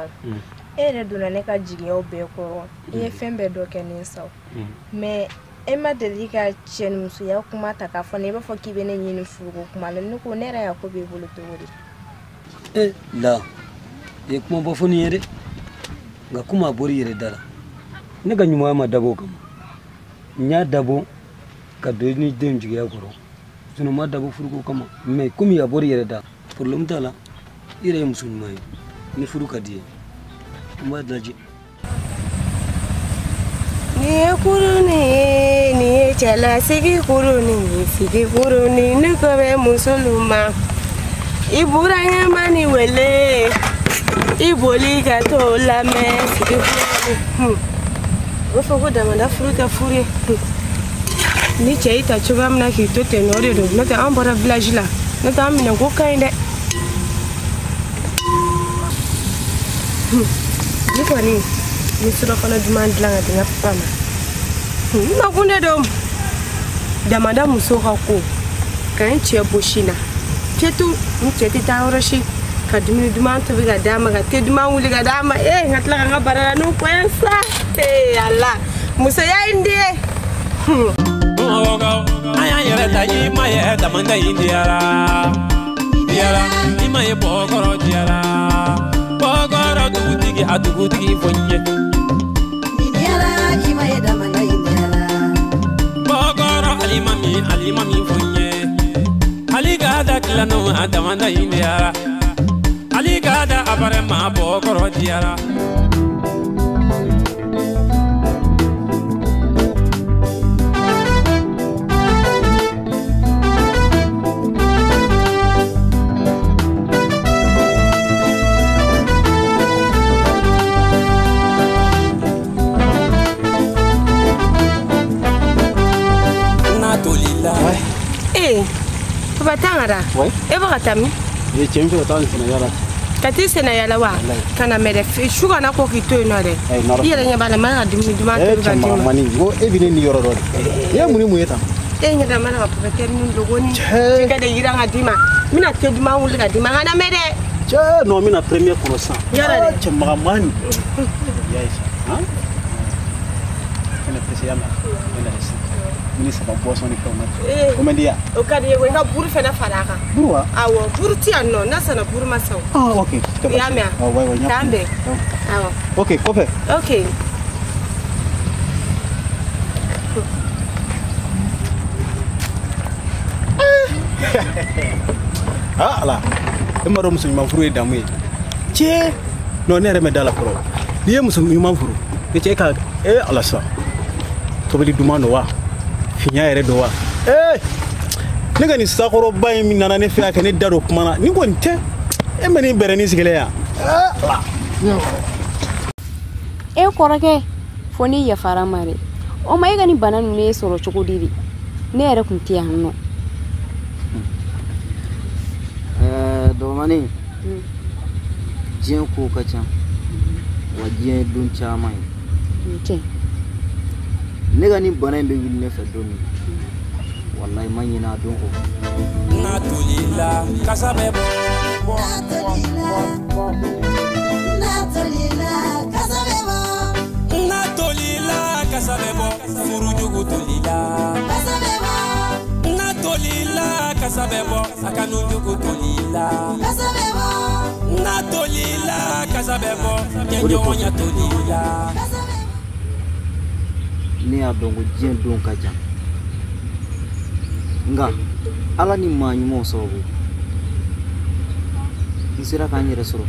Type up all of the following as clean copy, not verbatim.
ɲininka o. E yɛrɛ donna ne ka jigiyaw bɛɛ kɔrɔ. I ye fɛn bɛɛ dɔ kɛ ne sa o. Mais e ma deli ka cɛnimusoya kuma ta k'a fɔ ne, i b'a fɔ k'i bɛ ne ɲini furuko kuma la. Ne ko ne yɛrɛ y'a ko b'e bolo cogo di? E la, i ye kuma bɔ fɔ nin ye dɛ. Nka komi a bɔra i yɛrɛ da la, ne ka ɲumanya ma dabɔ o kama. N y'a dabɔ ka don i ni denw jigiya kɔrɔ. Sinon n ma dabɔ furuko kama. Mais komi a bɔra i yɛrɛ da, problème t'a la. I yɛrɛ ye muso ɲuman ye. Ni furu ka di i ye, n b'a lajɛ. Nin ye kurunin ye, nin ye cɛlasigi kurunin ye, sigi kurunin ne ko bɛ musolu ma. I burankɛ ma ni wele, i boli ka t'o lamɛn, sigi kurunin. U b'a fɔ ko damada furu tɛ furu ye. Ni cɛ y'i ta cogoya min na k'i to ten nɔ, o de don. N'o tɛ an bɔra village la, n'o tɛ an minɛ ko ka ɲi dɛ. Ni kɔni ni surafana duman dilan ka di n ka papa ma. N nakun de don. Damada muso ka ko ka n cɛ gosi n na. Fiyewu, n cɛ tɛ taa yɔrɔ si. Ka dumuni duman tobi ka d'a ma, ka te duman wuli ka d'a ma. Ee, n ka tila ka n ka bara la n'o kɔɲɔ sa. Ee Ala, musoya ye n di ye. An y'an yɛrɛ ta i ma ye damanda in diyara. Diyara, i ma ye bɔkɔrɔ diyara. Bɔkɔrɔ dugutigi a dugutigi fo n ye. Diyara, i ma ye damanda in diyara. Bɔkɔrɔ alimami alimami fo n ye. Ali ka da tilanu a damanda in diyara. Ali ka da abare ma bɔkɔrɔ diyara. Eh, papa Tangara. Ouais. E bɛ ka taa min? Ee, cɛ n fɛ ka taa n senna yala. Ka t'i senna yala wa? Ka na mɛ dɛ, su kana ko k'i to yen nɔ dɛ. I yɛrɛ ɲɛ b'a la, n b'a ka dumuni duman tobi ka d'i ma. Cɛ Maramani, n ko e bɛ ne ni yɔrɔ dɔ de. I ye mun ni mun ye tan? E ɲɛ da n b'a la ka pɔpɛtɛri ni logo ni jɛgɛ de yiran ka d'i ma. N bɛna te duman wuli ka d'i ma, kana mɛ dɛ. Cɛ, non, n bɛna premier kɔnɔ sisan. Yala dɛ. Cɛ Maramani. I y'a ye sa, han? Kana pressé ya mɛn. N bɛ na sisan. Ni saba boisson ni fɛnw na. O man di ya? O ka di ye, i ka buru fɛnɛ fara a kan. Buru wa? Awɔ, buru ti yan nɔ, n'a sanna buru ma san o. Ah, ok. I y'a mɛn wa? Ah, ouais, ouais, n y'a K'an bɛn. Awɔ. Ok, kɔfɛ. Ok. Ah, ala. E m'a dɔn muso ɲuman furu ye damu ye. Cɛ, non, ne yɛrɛ ma da la fɔlɔ. N'i ye muso ɲuman furu, ne cɛ ka, eh, ala sa. Tobili duman don wa? Fiɲɛ yɛrɛ don wa? Eh, ne ka nin sakɔrɔba in min nana ne fɛ yan ka ne da don kuma na, nin kɔni tɛ. E ma nin bɛrɛnin sigilen yan. Eh, ala. E kɔrɔkɛ, fo n'i yafara n ma dɛ. O ma e ka nin bana ninnu ye sɔrɔ cogo di de? Ne yɛrɛ kun tɛ yan nɔ. Dɔgɔmanin, diɲɛ ko ka ca, wa diɲɛ ye don caman ye. Tiɲɛ. Ne ka nin bana in bɛ wuli ne fɛ don min, walayi ma ɲinɛ a don kɔ. N'a tolila, kasa bɛ bɔ. N'a tolila, kasa bɛ bɔ. N'a tolila, kasa bɛ bɔ. Furujugu tolila. Kasa bɛ bɔ. N'a tolila, kasa bɛ bɔ. A kanujugu tolila. Kasa bɛ bɔ. N'a tolila, kasa bɛ bɔ. Jɛɲɔgɔnya tolila. Ne y'a dɔn ko diɲɛ don ka jan. Nka Ala ni maa ɲumanw sababu, n sera k'an yɛrɛ sɔrɔ.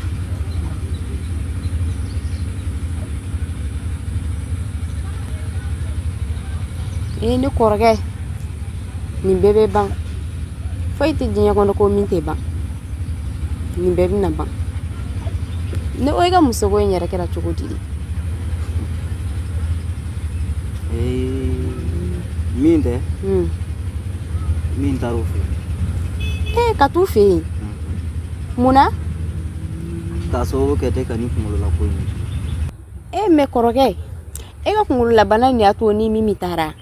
Ee, ne kɔrɔkɛ, nin bɛɛ bɛ ban. Foyi tɛ diɲɛ kɔnɔ ko min tɛ ban. Nin bɛɛ bɛna ban. Ne o e ka musoko in yɛrɛ kɛra cogo di de? Ee, min tɛ? Min taar'o fɛ yen. Ee, ka t'u fɛ yen? Mun na? K'a sababu kɛ tɛ ka nin kunkololako in ye. Ee, mɛ kɔrɔkɛ, e ka kunkololabana nin y'a to ni min taara?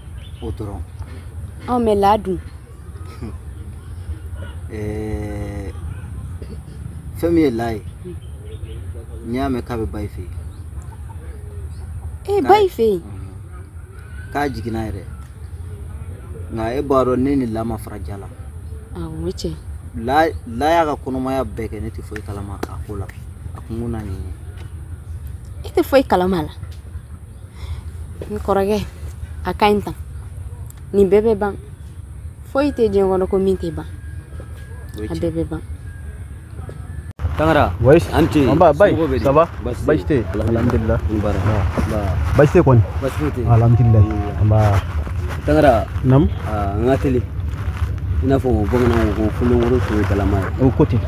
O dɔrɔn. Ɔ, mɛ la dun? Ɛɛ, fɛn min ye la ye, N y'a mɛn k'a bɛ ba i fɛ yen. E ba i fɛ yen? K'a jiginna yɛrɛ. Nka e b'a dɔn ne ni La ma fara ja la. Awɔ, o ye tiɲɛ. La y'a ka kɔnɔmaya bɛɛ kɛ ne tɛ foyi kalama a ko la. A kun n'a ɲɛɲini. E tɛ foyi kalama a la. N kɔrɔkɛ, a ka ɲi tan. Nin bɛɛ bɛ ban. Foyi tɛ diɲɛ kɔnɔ ko min tɛ ban. A bɛɛ bɛ ban. Tangara. Oui. Anti. Amba bayi. Ça va? Baasi tɛ. Alhamdulillah. Baasi tɛ kɔni. Baasi foyi tɛ. Alhamdulillah. Amba. Tangara. Nam. N ka teli. I n'a fɔ bamananw ko kolonkolon to ye galama ye. O ko ten.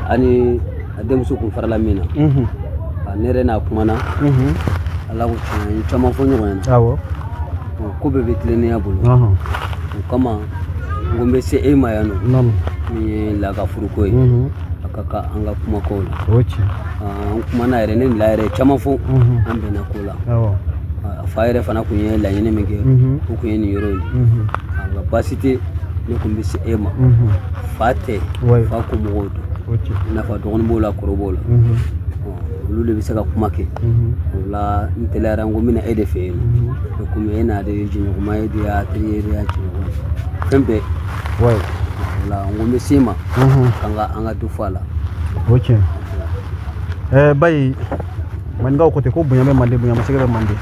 Ani a denmuso kun farala min na. Ne yɛrɛ n'a kumana. Ala ko tiɲɛ an ye caman fɔ ɲɔgɔn ɲɛna. Awɔ. Ko bɛɛ bɛ tilennenya bolo. O kama n ko n bɛ se e ma yan nɔ. Naamu. Min ye La ka furuko ye. A ka kan an ka kumakaw la. O ye tiɲɛ. An kumana yɛrɛ ne ni La yɛrɛ caman fɔ. An bɛnna ko la. Awɔ. A fa yɛrɛ fana kun ye laɲini min kɛ. O kun ye nin yɔrɔ in ye. Nka baasi tɛ ne kun bɛ se e ma. Fa tɛ. Fa ko mɔgɔw don. I n'a fɔ dɔgɔnin b'o la kɔrɔ b'o la. Olu de bɛ se ka kuma kɛ. O la n teliyara n ko n bɛna e de fɛ yen nɔ. Komi e n'ale ye jɛɲɔgɔnma ye de y'a teri ye de y'a jɛɲɔgɔn ye. Fɛn bɛɛ. O la n ko n bɛ se e ma. K'an ka dɔ fɔ a la. O tiɲɛ. Bayi maninkaw ko ten ko bonya bɛ mande bonya masɛgɛ bɛ mande.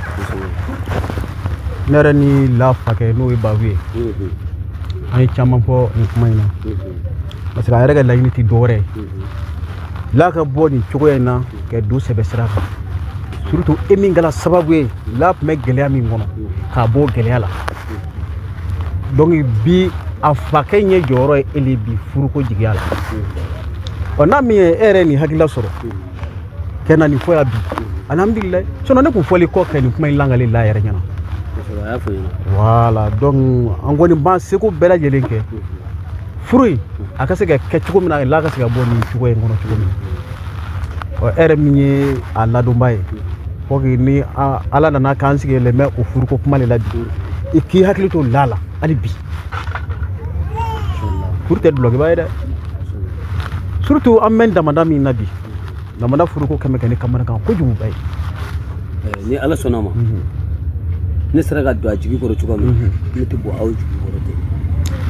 Ne yɛrɛ ni La fakɛ n'o ye Babu ye. An ye caman fɔ nin kuma in na. Parce que a yɛrɛ ka laɲini tɛ dɔwɛrɛ ye. La ka bɔ nin cogoya in na ka don sɛbɛ sira kan. Surtout e min kɛra sababu ye La tun bɛ gɛlɛya min kɔnɔ k'a bɔ gɛlɛya la. Donc bi a fakɛ ɲɛ jɔyɔrɔ ye e le bi furuko jigiya la. Ɔ n'a min ye e yɛrɛ nin hakilila sɔrɔ kɛ na nin fɔ yan bi alhamdulilayi sinon ne kun fɔli kɔ kɛ nin kuma in langali La yɛrɛ ɲɛna. Voilà, donc an kɔni b'an seko bɛɛ lajɛlen kɛ furu in a ka se ka kɛ cogo min na La ka se ka bɔ nin cogoya in kɔnɔ cogo min na. Ɔ e yɛrɛ min ye a ladonba ye fo que ni Ala nana k'an sigi yɛlɛmɛ o furuko kuma de la bi i k'i hakili to La la hali bi. Furu tɛ dulɔkiba ye dɛ. Surtout an bɛ damada min na bi damada furuko kɛmɛ kɛ ni kamanagan kojuguba ye. Ni Ala sɔnna ma. Ne sera ka don a jigi kɔrɔ cogo min ne tɛ bɔ aw jigi kɔrɔ ten.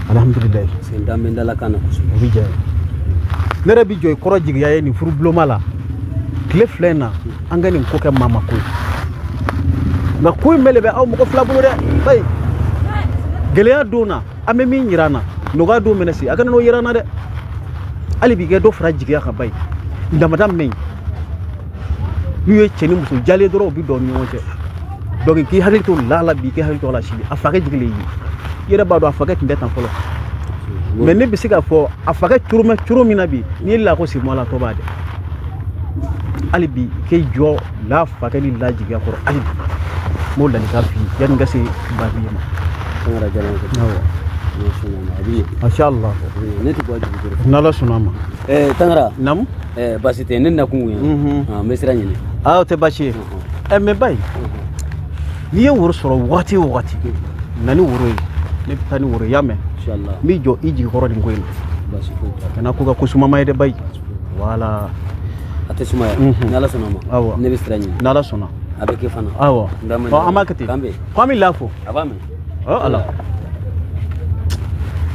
Alhamdulilayi. Parce que n dan bɛ n dalakan na kosɛbɛ. O bɛ diya ne yɛrɛ bi jɔ i kɔrɔ jigiya ye nin furu bulonba la tile fila in na an ka nin ko kɛ maa ma ko ye nka ko in bɛɛ de bɛ aw mɔgɔ fila bolo dɛ bayi gɛlɛya don na an bɛ min yira an na nɔgɔya don mɛnɛ se a kana n'o yira an na dɛ hali bi kɛ dɔ fara jigiya kan bayi damada mɛn n'u ye cɛ ni muso jalen dɔrɔn u bɛ don u ni ɲɔgɔn cɛ. Donc k'i hakili to La la bi k'i hakili to a la sini a fakɛ jigi le ye i yɛrɛ b'a dɔn a fakɛ tun tɛ tan fɔlɔ mais ne bɛ se k'a fɔ a fakɛ cogo cogo min na bi n'i ye La ko sigi la tɔ b'a dɛ hali bi k'i jɔ La fakɛ ni La jigiya kɔrɔ hali bi n b'o ladilikan f'i ye yanni n ka se Babu ye ma. Awɔ. Masha Allah. Ne tɛ bɔ a jigi kɔrɔ. N'Ala sɔnna a ma. Tangara. Naamu. Baasi tɛ ne nakun kun ye. N bɛ sira ɲini. O tɛ baasi ye. Mais bayi. N'i ye woro sɔrɔ wagati o wagati na ni woro ye ne bɛ taa ni woro ye y'a mɛn n b'i jɔ i jigi kɔrɔ nin ko in na kana ko ka ko sumama ye dɛ bayi voilà a tɛ sumaya ni Ala sɔnna ma. Awɔ ne bɛ sira ɲini n'Ala sɔnna a bɛ kɛ fana. Awɔ an b'a kɛ ten ko an bɛ La fo a b'a mɛn. Ɔ Ala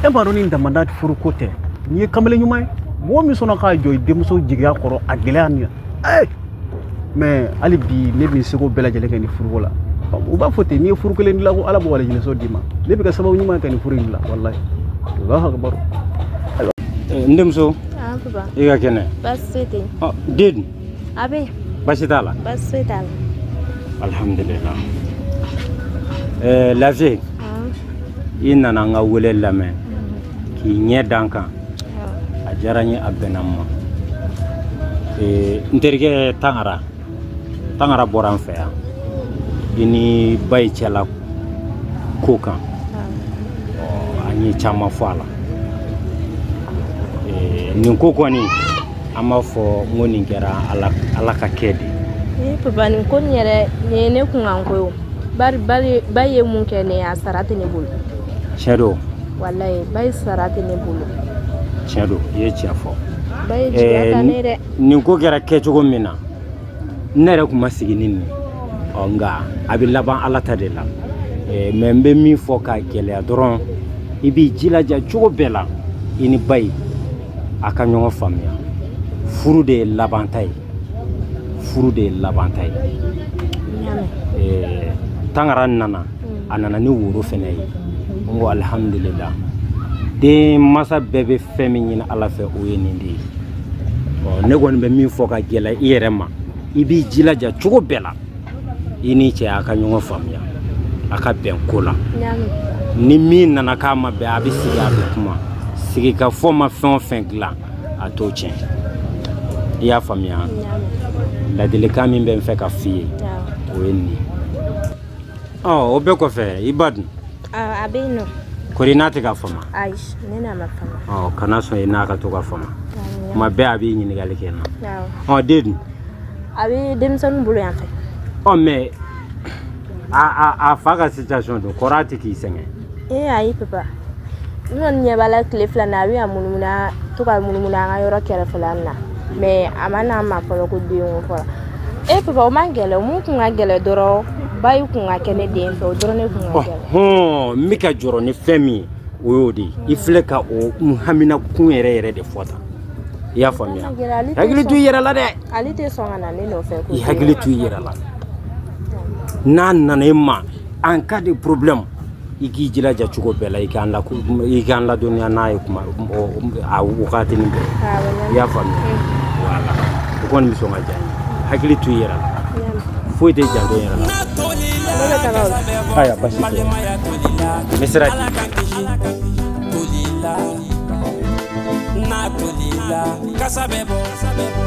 e b'a dɔn ni damada furuko tɛ n'i ye kamalen ɲuman ye mɔgɔ min sɔnna k'a jɔ i denmuso jigiya kɔrɔ a gɛlɛya nin mais hali bi ne bɛ seko bɛɛ lajɛlen kɛ nin furuko la. U b'a fɔ ten n'i ye furu kelen dilan ko Ala b'o walijinɛso d'i ma ne bɛ ka sababu ɲuman kɛ nin furu in dilan walahi Allahu akbar. N denmuso. I ka kɛnɛ. Baasi foyi tɛ yen. Den dun? A bɛ yen. Baasi t'a la? Baasi foyi t'a la. Alhamdulillah. Lafiye. I nana n ka wele lamɛn k'i ɲɛ da n kan a diyara n ye a bɛnna n ma. N terikɛ Tangara Tangara bɔra n fɛ yan. I ni ba ye cɛla ko kan an ye caman fɔ a la nin ko kɔni an b'a fɔ n ko nin kɛra Ala ka kɛ de ye. Papa nin ko nin yɛrɛ nin ye ne kunkanko ye o bari ba ye mun kɛ ne ye a sara tɛ ne bolo. Tiɲɛ don. Walayi ba ye sara tɛ ne bolo. Tiɲɛ don i ye tiɲɛ fɔ. Ba ye jigiya ta ne dɛ. Nin ko kɛra kɛcogo min na, ne yɛrɛ kun ma sigi ni nin ye. Ɔ nka a bɛ laban Ala ta de la. Mais n bɛ min fɔ k'a gɛlɛya dɔrɔn, i b'i jilaja cogo bɛɛ la i ni ba ye a ka ɲɔgɔn faamuya. Furu de ye laban ta ye. Furu de ye laban ta ye. Tangara nana, a nana ni woro fɛnɛ ye. N ko alihamudulila. Den masa bɛɛ bɛ fɛn min ɲini Ala fɛ, o ye nin de ye. Ɔ ne kɔni bɛ min fɔ ka gɛlɛya i yɛrɛ ma, i b'i jilaja cogo bɛɛ la i ni cɛ a ka ɲɔgɔn faamuya, a ka bɛn ko la. Ni min nana k'a ma bɛn, a bɛ sigi a bɛ kuma. Sigikafɔ ma fɛn o fɛn dilan, a t'o tiɲɛ. I y'a faamuya? Ladilikan min bɛ n fɛ ka f'i ye, o ye nin ye. Ɔ o bɛɛ kɔfɛ, i ba dun? A bɛ yen nɔ. Kori n'a tɛ ka fama? Ayi, ne n'a ma fama. Ɔ kana sɔn i n'a ka to ka fama. Kuma bɛɛ a b'i ɲininkali kɛ n na. Ɔ den dun? A bɛ denmisɛnninw bolo yan fɛ. Ɔ mais a fa ka situation don, kɔrɔ a tɛ k'i sɛgɛn. Ee ayi papa, n kɔni ɲɛ b'a la tile fila na, a bɛ ka munumunu, to ka munumunu an ka yɔrɔ kɛrɛfɛla nin na. Mais a ma n'a ma fɔlɔ ko den ko fɔlɔ. E papa, o man gɛlɛn, mun kun ka gɛlɛn dɔrɔn, ba yi kun ka kɛ ne den fɛ, o dɔrɔn ne kun ka gɛlɛn. Ɔhɔn, n bɛ ka jɔrɔ ni fɛn min ye, o y'o de ye. I filɛ ka o n hamina kun yɛrɛ yɛrɛ de fɔ tan. I y'a faamuya? Hakili to i yɛrɛ la dɛ. Ale tɛ sɔn ka na ne nɔfɛ. I hakili to i yɛrɛ la. N'a nana i ma en cas de problème, i k'i jilaja cogo bɛɛ la, i k'an ladɔnniya n'a ye kuma a wagatinin bɛɛ. I y'a faamuya? Voilà, o kɔni bɛ sɔn ka diya n ye. Hakili to i yɛrɛ la. Foyi tɛ janto i yɛrɛ la. Ayiwa basi tɛ. N bɛ sira di. N'a tolila, kasa bɛ bɔ.